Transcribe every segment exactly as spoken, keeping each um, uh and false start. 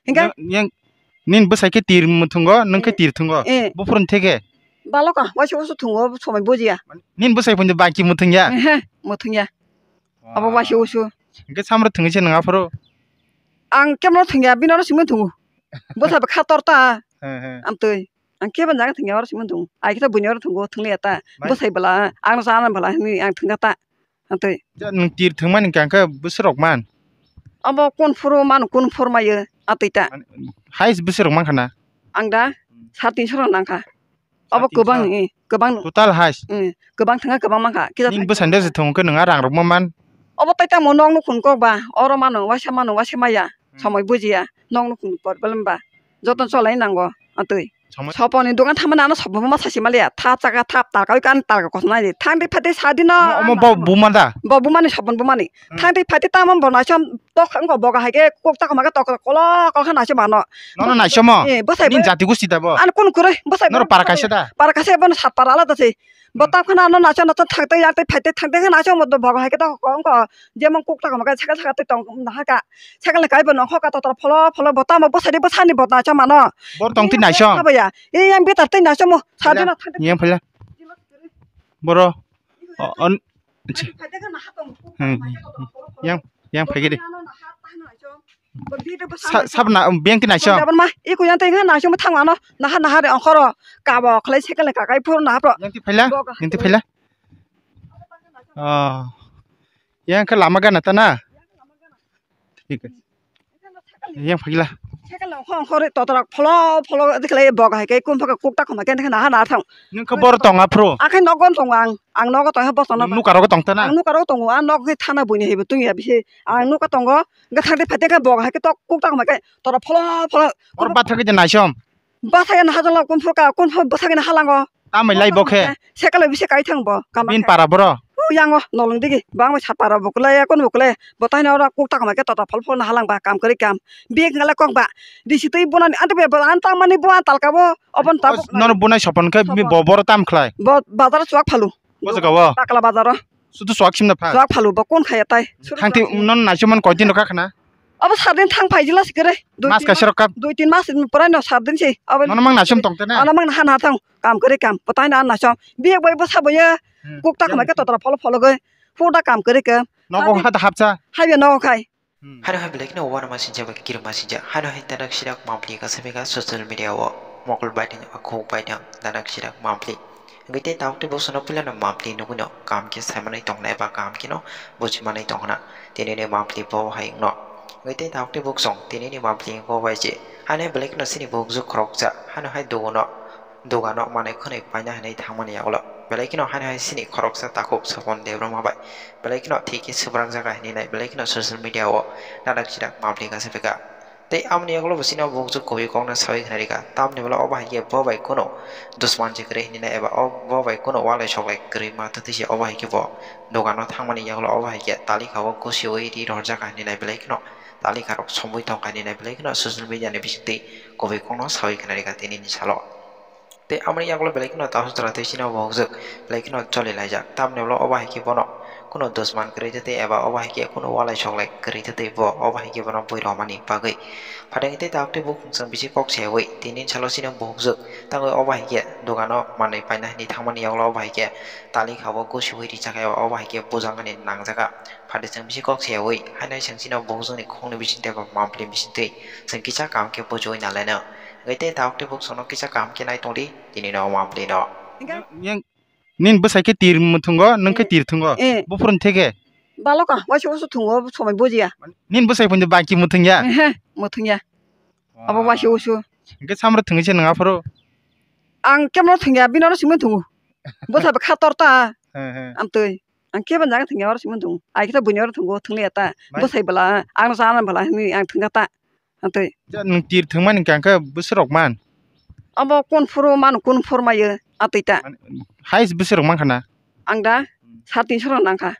Hingke? Yang nini bwsai khe tir muthungo, nwng khe tir thungo. Eh. Buphuru theke? Baloka, waisa waisa thungo, somai bujiya. Nini bwsai phunjo baki muthungya? Ehe, muthungya. Abo waisa waisa. Hingke samro thungwi se nwng aphuru? Ang kemro thungya, bini oro simi thungo. Bwsai bwkha torta. He, he. Amtwi. Ang kebo jaga thwngya oro simi thung. Ai khe buini oro thungo thwngya ta. Bwsai bwla ang sana bwla hwnwi ang thwngya ta. Atwi. Ja, nwng tir thwngmani hwnkha khe bwswk rok man? Abo kun phuru mano kun phuru mayo atwi ta. Highest bwswk rok mankha na? Ang da sar tinso rok nangkha. Abo kwbang ni kwbang. Total highest. Kwbang thwngkha kwbang mankha. Nini bwsai de thwng khe nwng a rang rok ma man? Obo tai tamo nok nukhung kok ba oro mano waisa mano waisa maya. Somoi bujiya, nok nukhung ni problem ba. Joto cholai nango, atwi. Soponi dogan thamani ano sopo ma sasi maliya. Thap chaka thap talka oi kan talka kosom nai di. Thang di phati sadi no. Omo bo buma da? Bo bumani sopon bumani. Thang di phati tamo bo naisom tok wngko boga hai ke kok tak ma ke tok kolo kolo kha naisom ano. Nono naisomo? Eh, bwsai. Nini jati gusti da bo? Ano kun kure, bwsai. Noro para kaisa da? Para kaisa bo sat para alada se. Bo tap khana ano nacho nacho thangte yakte phaite thangte khana nacho mo do bogo hai khe to kong ko jemon kuk ta kama kai sakal sakal tong na ha ka sakal kai bo nong kho ka totor pholo pholo bo tamo bwsadi bwsani bo nacho mano. Bor tong twi naisong. Abo ya e yang bitar twi nacho mo sadi na thangte. Yang phaila. Boro. Phaite khana ha tong. Yang yang phaigede. Sabna bengti naisong. Sabna ma iku yang tengha naisong thang ano naha naha re ongkhoro kabo khlai sekele kakai phuru naha pro. Yang ti phaila, yang ti phaila. Oh. Yang khe lama gana ta na. Thik ase. Yang phaila. Sekele ongkhoro totorak pholo pholo dikhlai bog hai kai kun phaka kuk ta khoma ken naha naha thang. Nung khe bor tonga phuru. Akhai nogon tongo ang. Ang nogo tongha bosong no. Nukaro tong ta na. Ang nukaro tongo ang nog khe thana buini haibo tungya bisi. Ang nuka tongo. Gathang de phaite khe bog hai khe tok kuk tak mai khe tora pholo pholo. Or bathak khe naisom. Bathak na hajalo kun phur ka kun phur bathak na halango. Tamai lai bo khe. Sekalo bisi kai thang bo. Bin para boro. Yango nolong digi bang mai sat para bo kulai kun bo kulai. Bo tai na ora kuk tak mai khe tora pholo pholo na halang ba kam kari kam. Bik ngala kok ba. Disi twi bonani ante be an tang mani bo an talka bo. Obon tabuk. Nono bonai sopon khe bo boro tam khlai. Bo bazar chuak phalu. Bo jaga o? Bakla bazaro. Sudu suak simna pha. Suak phalu bo kun khaya tai. Thangti non naichomon koi din rok khana? Abo sardin thang phaijila sikere. Mas kaisa rok kap. Dui tin mas pura no sardin si. Abo. Nono mang naichom tong tene. Ano mang na han ha thang. Kam kare kam. Patai na naichom. Biyak bai bo sabo ye. Kuk tak mai ke totra pholo pholo goi. Huda kam kare kam. Nogo hata hapcha. Haibe nogo khai. Hano hai belai kheno uanama sinjak bai kirima sinjak. Hano hai danak sirak mampli kasa bega social media o mokol baidang akhuk baidang danak sirak mampli. Hingke tei tabuk tei bosongno puilano mampli nugwino kam khe saimanwi tongnai ba kam kheno bujimanwi tongna. Tini ni mampli bo hai wngno. Hingke tei tabuk tei bosong tini ni mampli wngkha bai je. Hano hai belai kheno chini bukjwk khoroksa. Hano hai duguno. Dogano manwi khwnwi paina hinwi thangmani yagulo belai kheno haino hai chini khoroksa takhuk Sopon Debbarma bai belai kheno thik khe swbrangjak hinwi nai belai kheno social media o nanak chirak mampli kasa phaikha. Tei amoni yagulo bo chini bukjwk kubui kokno sawi khna rikha tamni ulo obo hai khe bo bai kheno dusman se kwrwi hinwi nai eba bo bai kheno walai soklai kwrwi ma twtwi se obo hai khe bo dogano thangmani yagulo obo hai khe talikha o kusiwi ri rohorjak hinwi nai belai kheno talikha rok somwi tongkha hinwi nai belai kheno social media ni bisingtwi kubui kokno sawi khna rikha tinini salo. Tei amoni yagulo belai kheno tabuk jora tei chini bo hokjak belai kheno choli laijak tamni ulo obo hai khe bono kheno dusman kwrwi tei eba obo hai khe kheno walai soklai kwrwi tei bo obo hai khe bono bui romani bagwi phatai tei tabuk tei bukhuk chwng bisi kok sayawi tini salo chini bo hokjak tangwi obo hai khe dogano manwi paina hinwi thangmani yagulo obo hai khe talikha o gusiwi rijak eba obo hai khe bujangani nangjak phatai chwng bisi kok sayawi haino chwng chini bo hokjakni khokni bisingtwi eba mampli bisingtwi chwng kisa kaham khe bujiwi nalaino. Hingke tei tabuk tei bukchangno kisa kaham khe nai tongdi, tini no mampli no. Yang nini bwsai khe tir muthungo, nwng khe tir thungo. Eh. Buphuru theke? Baloka, waisa waisa thungo, somai bujiya. Nini bwsai phunjo baki muthungya? Ehe, muthungya. Abo waisa waisa. Hingke samro thungwi se nwng aphuru? Ang kemro thungya, bini oro simi thungo. Bwsai bwkha torta. He, he. Amtwi. Ang kebo jaga thungya oro simi thungo. Ai khe buini oro thungo, thungliya ta. Bwsai bwla, ang sana bwla hinwi ang thungya ta. Atwi. Ja, nwng tir thwngmani hwnkha khe bwswk rok man? Abo kun phuru mano kun phuru mayo atwi ta. Highest bwswk rok mankha na? Ang da sar tinso rok nangkha.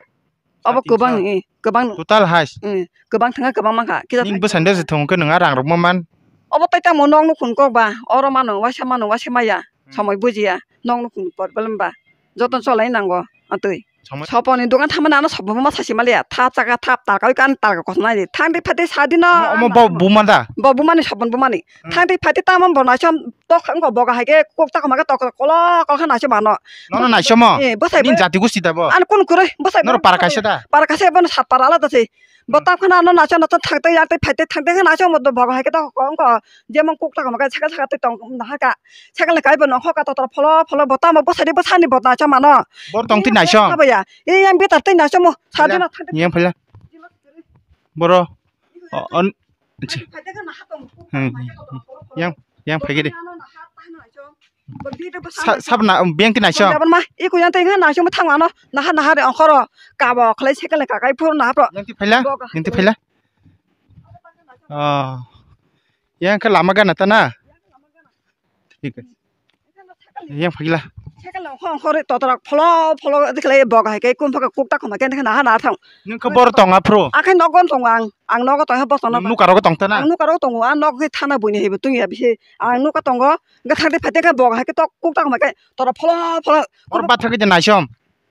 Abo kwbang, eh, kwbang. Total highest? Eh, kwbang thwngkha kwbang mankha. Nini bwsai de se thwng khe nwng a rang rok ma man? Obo tai tamo nok nukhung kok ba, oro mano waisa mano waisa maya, somoi bujiya, nok nukhung problem ba, joto cholai nango atwi. Sopon ni dogan thamani ano sopon buma sasi maliya. Thap chaka thap talka oi kan talka kosonai di. Thang di phati sadi no. Omo bo buma da. Bo bumani sopon bumani. Hmm. Thang di phati tamo bo naisom tok ang ko boga hai ke kok tak ma ke tok kolo kol khan naisom ano. Nono naisomo? Eh, bosai. Nin jati gusti da bo? Ano kun kure bosai. Noro para kaisa da? Para kaisa bo sat para alada se. Bo tam khana ano nacha nacha thangte yakte phaite thangte khana nacha mo do bogo hai khe to ko wngko jemon kuk ta ko maka sakal sakal tong nahaka sakal ni kaibo nongkho ka totor pholo pholo bo tamo bwsadi bwsani bo nacha mano. Bor tong twi naisong. Sabo ya. E yang betar twi nacha mo. Sadi na thangte. Yang phaila. Boro. O, on. Phaite khana ha tong. Hmm. Yang, yang phaigede. Sa-, sabna, um, biyang ti naisong. Sabna ma, iko yang tengha naisong ma thang ano. Naha, naha de ongkhoro. Kabo khlai sekele kakai phuru naha pro. Yang ti phaila? Yang ti phaila? Oh. Yang khe lama gana ta na? Thik ase. Yang phaila. Sekele ongkhoro totorak pholo, pholo dikhlai bok hai kai kun phaka kuk ta khoma khe naha, naha thang. Nung khe bor tong aphro? Akhai nogon tong ang. Ang nogo tong ha bosong no. Nung nuka rogo tong ta na? Ang nuka rogo tongo. Ang nog khe thana buini haibo tungya bisi. Ang nuka tongo. Hwnkhe thangdi phaidi khe bo hai khe tok kuk tak mai khe tora pholo pholo. Oro bathagwi de naisom.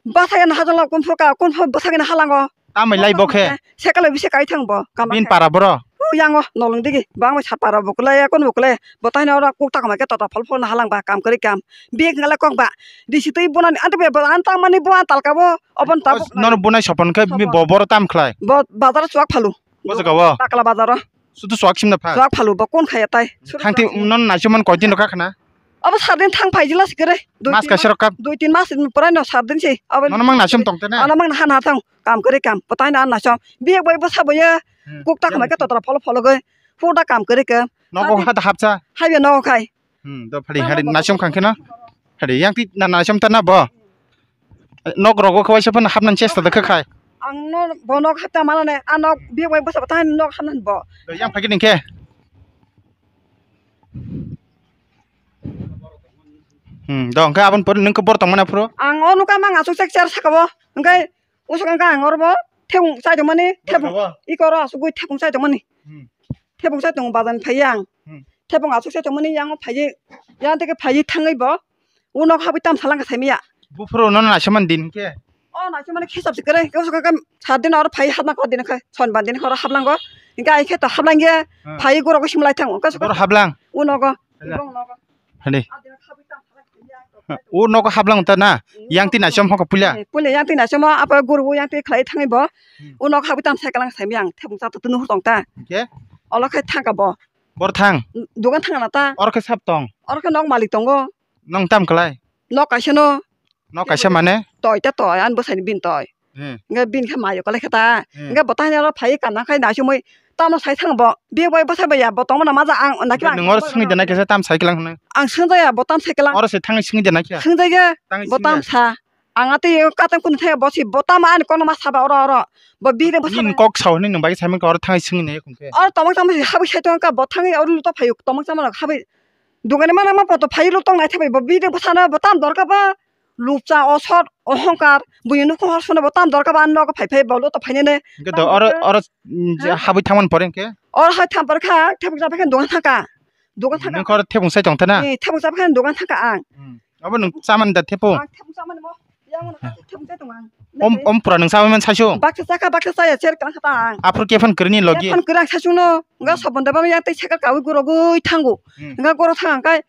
Bathagwi na hajalo kun phuru ka kun phuru bathagwi na halango. Tamai lai bo khe. Sekalo bisi kai thang bo. Bin para boro. O yango nolong digi bangma sat para bo kulai ya kun bo kulai. Bo taino oro kuk tak mai khe tota phol phol na halang ba kam kwrwi kam. Bik ngala kok ba. Disi twi bonani ante be bo an tamani bo an talka bo. Obon tabuk. Nono bonai sopon khe bo boro tam khlai. Bo bazar chuak phalu. Bo jaga o? Pakla bazar o. Sudu swak simna pha. Swak phalu bo kun khaya tai. Thangti non naichomon koi din rok khna. Abo sar din thang phai jila sikere. Mas kaisa rok kap. Dui tin mas pura no sar din si. Abo. Nono mang naichom tong tene. Ano mang han ha thang kam kare kam. Patai na naichom. Biye bai bo sabo ye. Hmm. Kuk tak mai ka totra pholo pholo goi. Hu da kam kare kam. Nogo ha da hapcha. Hai be nogo khai. Hmm, do phadi hari naisong khang kheno. Hari yang ti na naisong ta na bo. Nok rogo khawai se phano hapnan chesta da khakhai. Ang no bo nok hapta mana ne, a nok bi bai basa ta nok hapnan bo. Do yang phagi ningkhe. Hmm, do hwnkhe abon pori ningkhe bor tong mana phuru. Ang o nuka mang asuk sek cher saka bo. Hwnkhe usuk ang ka ang oro bo thebung chai tong mani, thebung. Iko ro asuk gui thebung chai tong mani. Hmm. Thebung chai tongo bazar ni phai yang. Hmm. Thebung asuk chai tongmani yang phai yang teke phai thangwi bo. O nok habwi tam salang ka saimaya. Buphuru no na saman din ke. O na saman khisap sikare. Ko so kam sat din oro phai hapna ko din kha. Son ban din ko haplang go. Inka ai khe to haplang ge. Hmm. Phai goro ko simlai thang. Ko so. Goro haplang. O nogo. Hala. Ibong nogo. Hade. O nogo haplang ta na. Yang ti na som hoko puila. Puila yang ti na som apa guru yang ti khlai thangwi bo. Hmm. O nogo habwi tam sai kalang saimaya ang. Thebung chai to tunu tong ta. Ke? Olo khai thangka bo. Bor thang. Dogan thang na ta. Oro khe sap tong. Oro khe nok malik tongo. Nong tam khlai. Nok kaisa no. Nok kaisa mane? Toi ta toi an bwsai ni bin toi. Hmm. Nge bin khe mayo khlai khe ta. Hmm. Nge bwtai ni oro phai kana khai na sumui. Tamo sai thang bo. Bi bai bwsai bai ya bo tongma na maja ang na khe. Nung oro sungwi dana khe tam sai klang hwnwi. Ang sung jaya bo tam sai klang. Oro se thangwi sungwi dana khe. Sung jaya. Bo tam sa. Ang atwi katang kunu thaya bo si bo tamo ani kono ma saba oro oro. Bo bire bo saba. Nini kok sao hinwi nung bai sai mangkha oro thangwi swngwi nai khungkhe. Oro tomok tamo si habwi sai tongkha bo thangwi oro luto phaio tomok tamo rok habwi. Dugani mana ma poto phai luto nai thabai bo bire bo sana bo tam dorka ba. Lupcha osot ohongkar buino khong hor sona bo tam dorka ba nogo phai phai bo luto phainene. Hwnkhe do oro oro habwi thangmani pore hwnkhe. Oro hai tham pore kha thebung chabai kha dogan thangkha. Dogan thangkha. Nung khe oro thebung sai tongthana? Eh, thebung chabai kha dogan thangkha ang. Hmm. Abo nung chamani da thepo? Ang thebung chamani mo. Yang no thebung chai tong ang. Om, om pura nung chamani man saisu? Baksa chakha, baksa chaya cher kang kha ta ang. Aphuru kephang kwrwini logi? Kephang kwrwng saisu no. Nga sobon da ba yang tei sakal kawi guro gwi thango. Hmm. Nga guro thang kai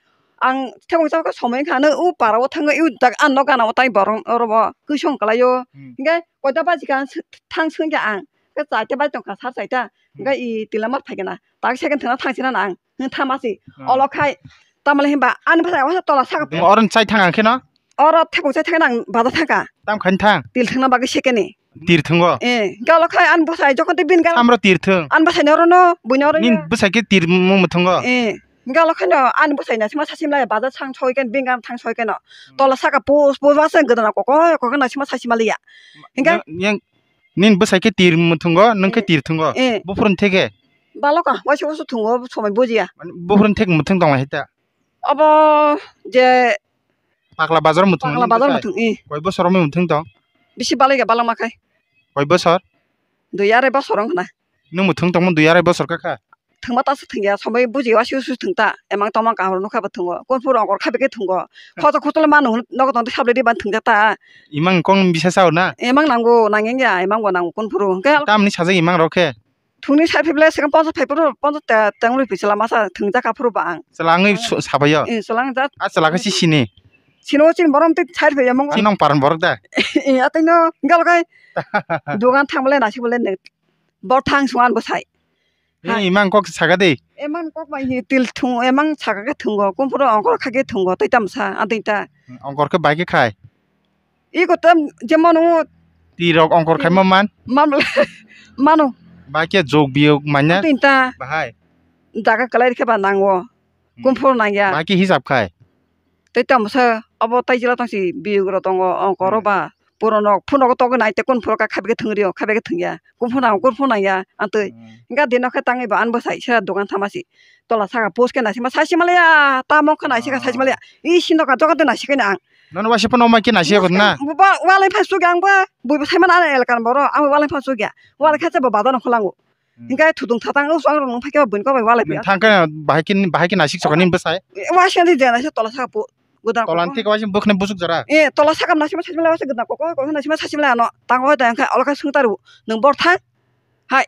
ang thebung chakha somoi kha no u para o thango u dak an no gana o tai borong oro bo kwisong kalaio. Hmm. Ngai koita baji kha thang sung kha ang. Ka chai ta bai tong kha sar chai ta. Hmm. Ngai i tila mar phai kha na. Tak second thang thang sina ang. Hwn thamasi. Hmm. Olo khai. Tamale himba ani bwsai wasa tola saka. Oron chai thang ang kheno? Oro thebung chai thang nang baja thangka. Tam khain thang? Til thangna bagwi sekeni. Tir thango? Eh, galo khai ani bwsai jokhon tei bin gana. Samro tir thang. Ani bwsai ni oro no, buino oro. Nin bwsai khe tir mung muthango? Eh, galo khai no ani bwsai na sima sasim lai baja thang soi ken bin gana thang soi ken no. Hmm. Tola saka pus pus wasa gana kokoi kokoi na sima sasim liya. Hingga yang Nini bwsai khe tir muthungo, nwng khe tir thungo. Eh. Buphuruni theke? Baloka, waisa waisa thungo, somai bujiya. Mane buphuruni theke muthung tong lai ta? Obo je Pakla bazar muthung. Pakla bazar muthung, eh. Koi bosor romwi muthung tong? Bisi balai ga balama khai. Koi bosor? Dui arai bosor wng khna. Nwng muthung tongmo dui arai bosor kha kha? thwngma ta se thwngya, somoi buji wasi wasi thwngta, emang tongma kaham nukha bo thwngo, kunphuru ongkor kha beke thwngo, khoto khoto le manu nogo tong sablai di ban thwngjata. Imang kong bisa sao na? Emang nango, nangya, emang bo nango kunphuru. Hwnkhe tamni sajak imang rok khe? Thungni sai phaible, second ponsa phai phuru, ponsa te-, tengri pi chwla masa thwngjak kha phuru ba ang. Chwla wngwi su-, sabaio? Eh, chwla wng jak. A chwla khe si sini? Sino chini borom tei sai phai yamung. Chini nong paran borok da? Eh, atino, gal kai. Dogan thang bole, nasi bole, ne. Bor thang suan bo sai. Eh, hai. Imang kok saka de? Emang kok bai hi til thung, emang saka khe thungo, kunphuru ongkor kha khe thungo, tei tamsa, atei ta. Ongkor khe bai khe khai? Iko tam jemon o. Tirok ongkor khaima man? Mam-, mano. Ba khe jog biyog manya? Tinta. Bahai? Jaga kwlai khe ba nango. Hmm. Kunphuru nangya. Ba khe hisab khai? Tei tamo sa obo tai jila tangsi biyog rok tongo ongkor rok ba. Hmm. Puro nok phunuk togwi nai te kunphuru ka khabe khe thwngri o, khabe khe thwngya. Kunphuru nang, kunphuru nangya, antwi. Hmm. Hingkha dino khe tangwi ba ani bwsai sera dogan thama si. Tola saka post khe naisima saisi maliya, tamo khe naisika saisi maliya. Ah. Ih, sino ka joga de naisika ni ang. Nono waisa phano mai khe naisika na? Bo ba walai phan sugya ang ba, bui bo saimano ano elkan boro, ang walai phan sugya. Walai khe bo bazar no kholango. Hmm. Hingkhe thutung thatang o ang rong phai khe bui ko bai walai. Nang thang khe bahai khe, bahai khe naisik sokani bwsai. Waisa di jena se tola saka po, godan. Tolan ko thik waisa bwkhne busuk jora. Eh, tola saka naisima saisi maliya waisa godan ko, ko naisima saisi maliya ano. Tang oi da hingkhe olokha sung taru. Nang bor thang. Hai.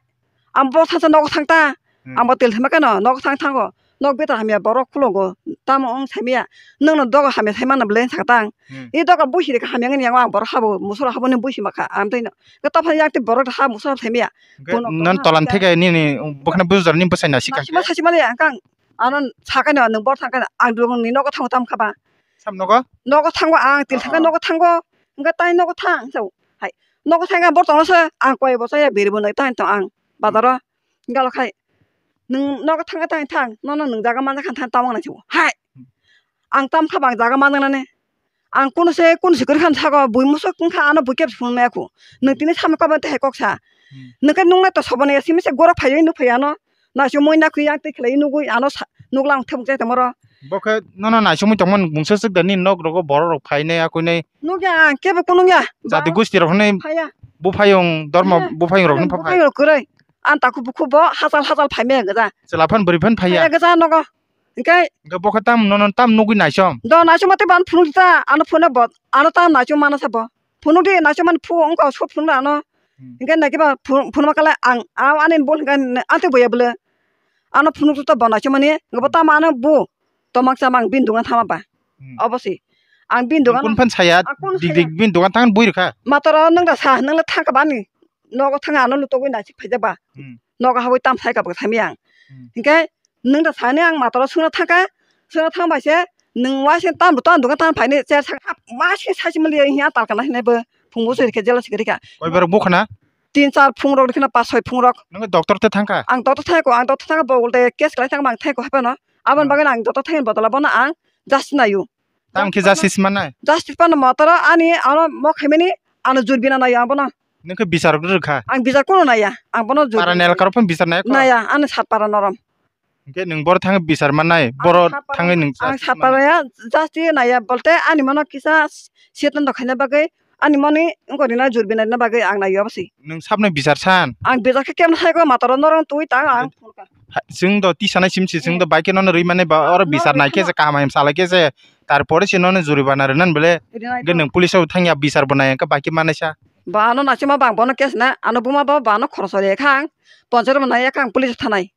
Ang bo sacha nogo thang ta, hmm, ang bo tel thangma khe no nogo thang thango, nok betar hamya borok khulogo, tamo wng saimaya, nwng no doga hamya saimano belai sakha tang. Hmm. I doga buisi rikha hamya wngya ang borok habo, musoro habo ni buisi makha, ang tei no, tei topha yang tei borok ha musoro saimaya. Hwnkhe bono non tolan thik nini bwkhano bujor ni bwsai na sikha. Sima sachi mali ang kang, ano sakha no nwng bor thang kha, ang dugong ni nogo thango tam kha ba. Sam nogo? Nogo thango ang, tel thangkha nogo thango, hwnkhe tai nogo thang sao. Hai, nogo thangkha bor tongno se, ang koi bo chaya beri bo nai tai tong ang. Bazaro, galo khai, nwng nogo thangkha tai thang, nono nwng jaga manja khan thang tamang nai sao. Hai, ang tam kha bang jaga manja nani. Ang kuno se, kuno se kwrwi khan sago, bui musuk wngkha ano bui kebo phunukmaya khu. Nwng tini samung kabo tei hai kok sa. Hmm. Nwng khe nuknai to soboni ya simi se gorok phaiwi nuk phaiya ano. Naisingmui nakhui yang tei khlaiwi nugui ano sa-, nuklang thebuk jai tongmoro. Bo khe nono naisingmui tongmani mungsa swk da nini nok rogo borok rok phainai akoinai. Nukya ang kebo kunukya. Jati gusti rok hinui phaiya. Buphayung dormo phaiya. Buphayung rok hinui buphayung phai. Rok kwrwi. Ang takhuk bukhuk bo hachal hachal phaimaya gwja. Chwla phan bwrwi phan phaiya. Phaiya gwja nogo. Hingkhe. Hingkhe bo khe tam nono tam nugui naisom. Do naisom mate ban phunuk ta ano phone bo ano tam naisom mana sabo. Phunukdi naisomani phu wngkha sot phunukna ano. Hmm. Hingke naikhe ba phu-, phunukma kala ang, a, ani bol hingke ani tei boya bwle. Ano phunuk to bo naisomani, hingke bo tamo ano bo tomak chamang bini dogan thama ba. Hmm. Obo se. Ang bini dogan. Kun phan saya, ang kun dik dik saya. Bini dogan thang bui rwkha. Mataro nwng da sa, nwng le thang ka bani. Nogo thang ano lutogwi naisik phaijak ba. Hmm. Nogo habwi tam sai ka bo thami ang. Hmm. Hingke nwng da sani ang mataro sungna thangkha, sungna thangbai se nwng waise tam rw tam dogan tam phaini cher sak waise sachi mali ya hiya talkana hinai bo phungbo sori khe jela sikiri kha. Koi bar bukhana? Tin char phung rok dikhana pas soi phung rok. Nwng doctor te thangkha? Ang doctor thangko, ang doctor thangkha bo ulte case khlai thangma ang thangko haphano. Aboni bagwi ang doctor thangni bodol bono ang justice naio. Tamo khe justice manai? Justice pano mataro ani ano mo khaimani ano jurbina naio ang bono. Nwng khe bichar rwkha? Ang bichar kuno naiya, ang bono jur-. Para ni elaka rok phano bichar naiya kho? Naiya, ani sat para norom. Hingke nwng boro thangwi bichar mannai, boro thangwi nwng. Ang sat para ya, justice naiya, bolte ani mano kisa setan rok khaina bagwi, ani mani wngkha rina jurbina rina bagwi ang naiya obosi. Nwng sabno bichar san? Ang bichar khe kemno sai kho mataro norom twi tang ang. Ha, chwng do tisa nai sim si, chwng do bai khe nono rwi mani ba, oro bichar nai khe se kaham ham salai khe se, tarpore se nono juribana rwnan bole. Hwnkhe nwng police o thangya bichar bo nai hwnkhe bai khe manai sa. Ba ano naisima bang bono case na, ano buma bo ba ano khoroksa rwya kha ang, ponchayat bo naiya kha ang police o thanai.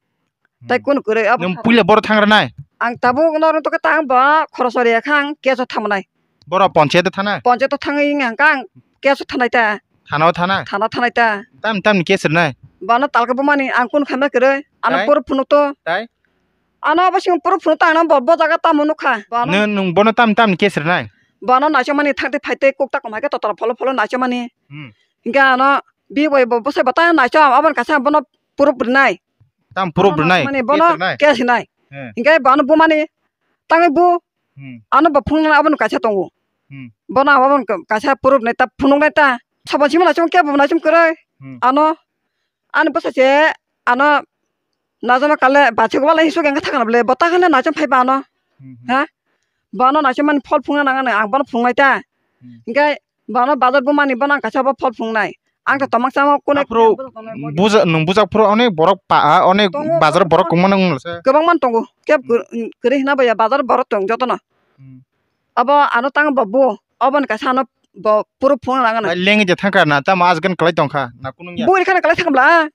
Tai kunu kwrwi abo. Nwng puila boro thang rwnai? Ang tabuk norok tokhe tang bo khoroksa rwya kha ang case o thangnai. Boro ponchayat o thanai? Ponchayat o thangwi wngya hwnkhe ang case o thanai ta. Thana o thanai? Thana thanai ta. Tam tamni case rwnai? Bono talka bumani ang kunu khaima kwrwi. Ano proof phunuk to. Tai? Ano abo sing proof phunuk to ano bo, bo jaga tamo nukha. Bono. Nwng, nwng bono tam tamni case rwnai? Bono naichomani thangtwi phaitwi kuk ta kwmai khe totora pholo pholo naichomani. Hmm. Hingkhe ano bibai bo bwsai bo ta naichom aboni kaisa bono proof rwnai. Tam proof rwnai? Bono case rwnai? Case rwnai. Hmm. Hingkhe bono bumani tangwi bu. Hmm. Ano bo phunuknani abono kaisa tongo. Hmm. Bono abo kaisa proof nai ta phunuknai ta. Sabon simi naichom kebo naichom kwrwi. Hmm. Ano, ani bwsa se ano najama kale bathik wala hisuk engkha thangna bole bo ta hwnle naichom phai ba ano. Hmm, hmm. Ha? Bo ano naichom mani phol phunukna nang ani ang bono phunuknai ta. Hmm. Hingkhe bo ano bazar bumani bono ang kaisa bo phol phunuknai. Ang to tomang sama kune Aphuru kune bujak tongnai bo. Buja-, nwng bujak phuru onek borok pa, onek Tongo, bazar borok borok kongma nang se. Kwbang man tongo. Kep Hmm. kwrwi hina baya bazar borok tong jotono. Hmm. Abo ano tang bo bu. Oboni kaisa ano bo puro phone nang Ai, ano. Leng je thangkha na, tamo asgan kwlai tongkha. Na kunung ya. Bui khana kwlai thangla.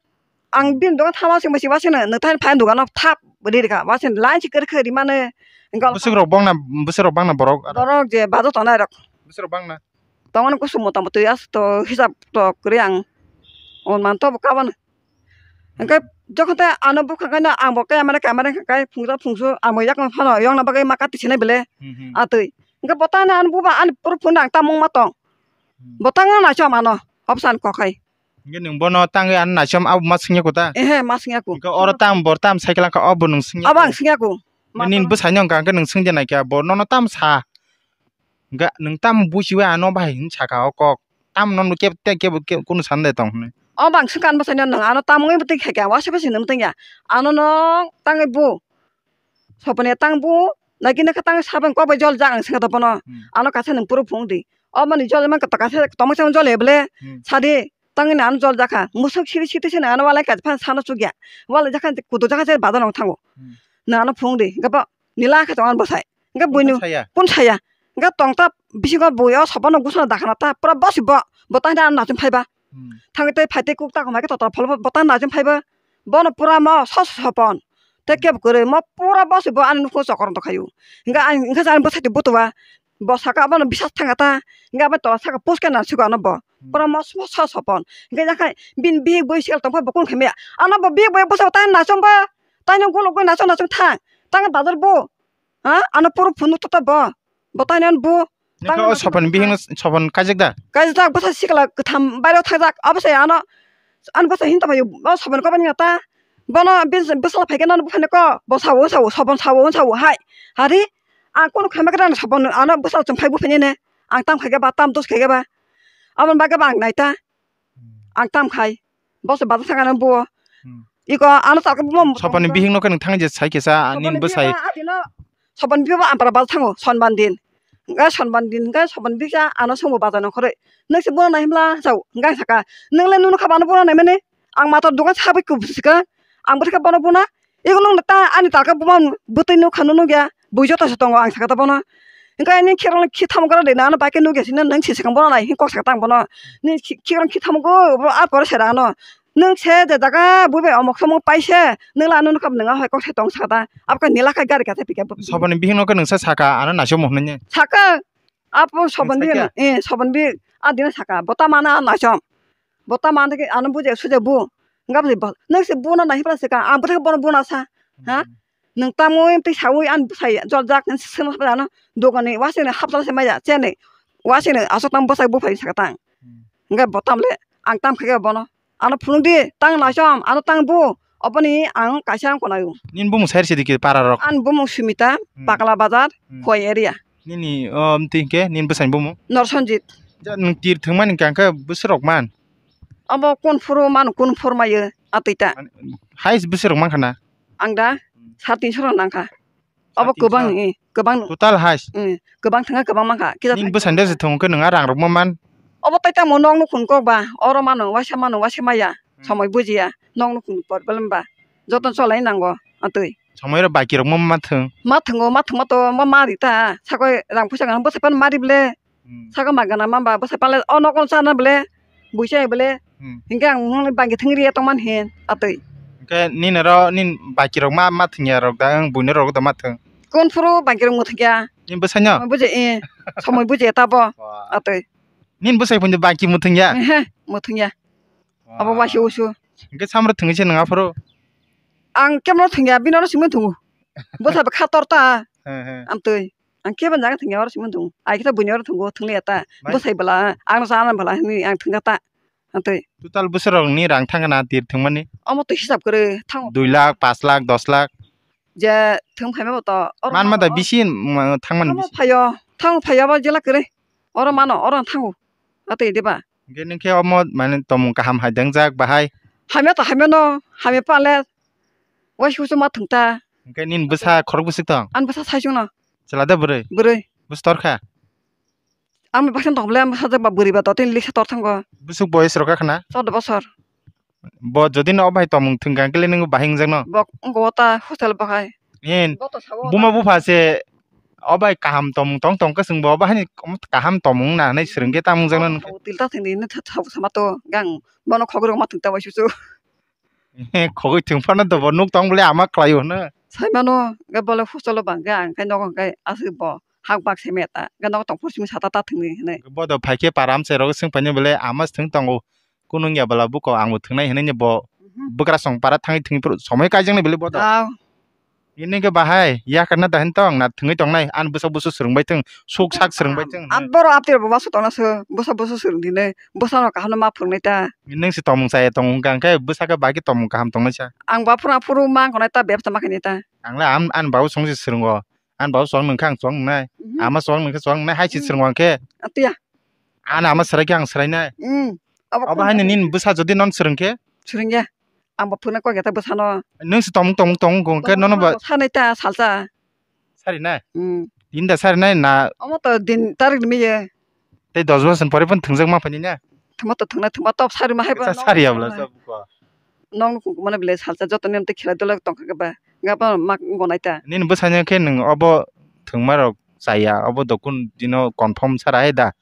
Ang Hmm. bin dogan thama sing basi basi no. Nwng thain phain dogan no thap ri rikha. Basi line si kwrwi kwrwi mane. Engkol Bwswk rok bongna, bwswk rok bangna borok. Borok je bazar tongnai rok. Bwswk rok bangna. Tongmani kusum mota motwi as to hisab to kwrwi ang on man to bo kabana. Hwnkhe jokhon tei ano bwkha khe no ang bo kaya mane kaya mane khe kai phungsa phungsu ang bo yakung phano yongna bagwi ma kati sinai bele Hmm, hmm. atwi. Hwnkhe bo tangni ano buba ani puro phunuknwi ang tamung ma tong. Hmm. Bo tangno naichom ano opsan kokhai. Hwnkhe nwng bono tangwi ano naichom abo ma swngya kota? Ehe, ma swngya ku. Hwnkhe oro tam bor tam cycle kha obo nwng swngya Abo ku? Ang swngya ku. Nini bwsaino hwnkha hwnkhe nwng swngya naikha bo nono tam sa? Ga, nwng tamo buchiwi ano bahai hinwi saka o kok? Tamo nono kebo tei kebo kunu sanda tong hinwi. O bang swngkha ano bwsaino nwng ano tamo wngwi bwtwi khaikha, wasa bwswi nwng tongya. Ano no tangwi bu. Soponi tang bu, naki naka tang sabang kok bai jol jak ang swngkha to bono. Hmm. Ano kaisa nwng puro phung di. O mani jol man kata kaisa tomok sama jol eble. Hmm. Sadi, tangwi ano jol jakha. Musuk siri siri sini ano walai kaisa phan sano chukya. Walai jakha kudu jakha se bazar nong thango. Hmm. Nwng ano phung di. Gabo nila khe tong ano bwsai. Hwnkhe buino Hwnkhe saya. Kun saya. Hwnkhe tong ta bisingo bui o sopono gusano dakhana ta pura bosi bo, bo tang ta nachum phaiba. Hmm. Thangwi tei phai tei kuk ta khumai khe totra pholo bo tang nachum phaiba. Bono pura mo so sopon. Tei Hmm. kebo kwrwi mo pura bosi bo ani nukho chokor tongkhayu. Hwnkhe ang hwnkhe ani bwsai twi butua. Bo saka abono bisas thangkha ta. Hwnkhe abo tola saka puske na sugo ano bo. Hmm. Pura mo so so sopon. Hwnkhe yakhai bini bihik bui sikal tongkha bo kun khaimaya. Ano bo bihik bui bwsai bo tang nachum ba. Tang guluk gui nachum nachum thang. Tang bazar bo. Ha? Ano puro phunuk tota bo. Bo tani ano bo. Nokha o sopon bihing sopon kajak da? Kajak bwsa sikla kwtham bairo thajak. Abo se ano, ano bwsa hin tongphaio. O sopon kobo ni ta. Bono bwsala phaikhe nang buphani ko. Bo sao, sao, sopon sao, sao, hai. Hari, ang kono khaima khe sopon ano bwsala chum phai buphani ne. Ang tam khaikhe ba, tam dos khaikhe ba. Aboni bagwi ba ang nai ta. Hmm. Ang tam khai. Boso bazar thangkha nang buo. Hmm. Iko ano talka bumung. Sopani bihing no khe nang thang je sai kisa ani bwsai. Sopani bihing ba ampara bazar thango sonban din. Hwnkhe sonban din hwnkhe sopani bihing sa ano songbo bazar nang khoroi. Nang se bono nai himla sao hwnkhe ang saka. Nang le nunu kha bano bono nai mani. Ang mator dogan sabai kubu sika. Ang bwrwi kha bono bona. Ego nung ta ani talka buma bwtwi nukha nunu ya bui joto se tongo ang saka ta bono. Hwnkhe ani khirang khi thamu gora de nang bike nukya sino nang si sikang bono nai hin kok saka tang bono. Ni khi-, khirang khi thamu go bo a pore sera ano. Nung se je jaga bui bai omok somok pai se nung la nunu kap nung a hoi kok se tong saka ta. Abo khe nila kha gari kate pika. Soboni bihing no khe nung sa saka ano naisok mo hwnwi. Saka apo sobon bi Saka? Eh sobon bi a dina saka bota mana naisok. Bo ta man theke ano buje suje bu. Hwnkha bwsai bo, nwng se buna nai hwnpra se ka, ang bwthai bono buna sa. Ha? Hmm. Nwng tamwi tei sawi ani bwsai jol jak hwnwi se swngna hwnpra ano dogani wasing ni hapjala se maya chene. Wasing ni aswk tang bwsai buphai saka tang. Hmm. Hwnkhe bo tamle ang tam khaikhe bono. Ano phunukdi tang naisom, ano tang bu. Oboni ang kaisa ang konayo. Nini bumung sai rwsidi khe para rok? Ani bumung Sumita, Hmm. Pakla Bazar, Hmm. Khowai area. Nini, o, amtwi hwnkhe nini bwsani bumung? Norsonjit. Ja, nwng tir thwngmani hwnkha hwnkhe bwswk rok man? Abo kun phuru mano kun phuru mayo atwi ta. Mane, highest bwswk rok mankha na? Ang da Hmm. Sare tinso rok nangkha. Abo Sare tinso? Kwbang, eh, kwbang. Total highest? Eh, kwbang thangkha kwbang mankha. Kisa Nini thang- bwsani de se thwng khe nwng a rang rok ma man? Obo tai tamo nok nukhung kok ba, oro mano, waisa mano, waisa maya, Hmm. Somoi bujiya, nok nukhung problem ba, joto cholai nango, atwi. Somoi oro baki rok ma ma thwng. Ma thwngo, ma thwngma to, ma ma ri ta, sakoi rang puisa gana bwsai pan ma ri ble, Hmm. sakoi ma gana ma ba, bwsai pan le, o nok no chana ble, buisa ble, Hmm. Hinkhe ang bangki thwng ri ya tongman hin, atwi. Hinkhe nini oro, nini baki rok ma, ma thwngya rok da, ang buino rok da ma thwng. Kun phuru baki rok ma thwngya. Nini bwsai no? Buji, eh, somoi buji ta bo, Wah. Atwi. Nini bwsai phunjo bangki muthungya? Ehe, muthungya. Wah. Abo waisi usu. Hwnkhe samro thwngwi se nwng aphuru? Ang kemro thwngya, bini oro simi thwngo. Bwsai bo kha tor ta. He, he. Amtwi. Ang kebo jaga thwngya oro simi thwngo. Ai khe buini oro thwngo, thwngliya ta. Bai. Bwsai bwla, ang sana bwla hwnwi ang thwngya ta. Amtwi. Total bwswk rokni rang thangna tir thwngmani? Omo twi hisab kwrwi thango. Dui lakh, paanch lakh, dos lakh. Je thwng phaima bo to oro Man ma da oro bisi, mm, thangmani Tamo bisi. Phaio, tamo phaio abo jela kwrwi. Oro mano, oro thango. Atwi diba? Hwnkhe nung khe omo mane tomung kaham hai dangjak bahai. Hamya to hamya no, hamya pale. Waisi usu ma thwng ta. Hwnkhe nini bwsa khorok bwswk tong? Ani bwsa saichung no. Chwla da bwrwi? Bwrwi. Bwswk tor kha? Ang baksa tong bole, ang sajak ba bwrwi ba dotini liksa tor thango. Bwswk boyes rok khna? Chordo bosor. Bo jodi no obai tomung thwngkha khe le nung bahai wngjak no? Bo wngko ta hostel bahai. Hin. Bo to sabo buma ta. Bupha se obai kaham tomung tong tong khe chwng bo bahai ni kaham tomung na hinwi swrwng khe tamo wngjak no nung khe? Util ta thwngdi hinwi tha-, tha-, sama to gang bono khogwi rok ma thwng ta bai susu. He, khogwi thwng phano dobo nuk tong bole ama khlai o hwno. Sai mano, ga bole hostel o bang ga, ang kai nogo kai aswk bo hak bak se meta, ga nogo tong phuru simi sata ta thwngwi hinwi. Bodo phai khe para amchai rogo swng painai bole ama se thwng tongo, kunu wngya bwla buko ang bo thwngnai hinwi bo. Mhm. Bwkrasong para thangwi thwngwi phuru somoi kaijaknai bole bodo. Aw. Ini khe bahai yakarna da hin tong na thwngwi tongnai, ani bwsa busu swrwngbai thwng, suk sak swrwngbai thwng. At boro aptir bo basu tongna se, bwsa busu swrwng dinai, bwsa no kaham no ma phwrwngnai ta. Nung se tomung chaya tong wngkha, hwnkhe bwsakhe bai khe tomung kaham tongnai sa. Ang ba phuru aphuru ma wngkha ta bebsa ma khainai ta. Ang le am-, ani babu song se swrwngo. Ani babu song nung khe ang song nai. Mhm. Ama song nung khe song nai, hai se swrwngo ang khe. Atiya. Ani ama swrai khe ang swrai nai. Mm. Abo hai nini bwsa jodi non swrwng khe? Swrwng ya. Ang ba phwrwngna kok ya ta bwsa no. Nung se tomung tomung tong wngkha hwnkhe nono ba. Sanai ta salsa. Sari nai? Hmm. Din da sari nai na? Omo to din tarik ni miye. Tei dos bosor pore pon thwngjak ma phani na? Thwngma to thwngna thwngma top sari ma hai ba. Sa sari abla sa buko. Nong nukung mane bile salsa joto nem te khela dole tongkha ba. Ga ba mak gonai ta. Nini bwsanya khe nung obo thwngma rok chaya, obo dokun dino confirm sara hai da.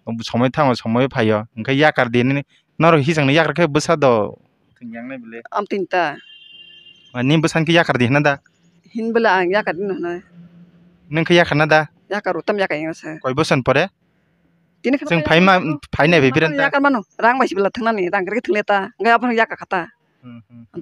Hmm. Somoi thango somoi phaio. Hwnkhe yakar di nini. Norok hisang ni yakar khe bwsa do. Thwngyangnai bile. Am tin ta. Ni bwsa khe yakar di hina da. Hin bwla ang yakar di hwnwi. Nung khe yakar na da? Yakar utam yakar yang sa. Koi bosan pore? Tini khna chwng phai ma, phai nai bai biran ta. Yakar mano, rang bai sibla thangnani, rang khe thwngle ta. Ngai aphano yakar kha ta. Hmm, hmm. Ante.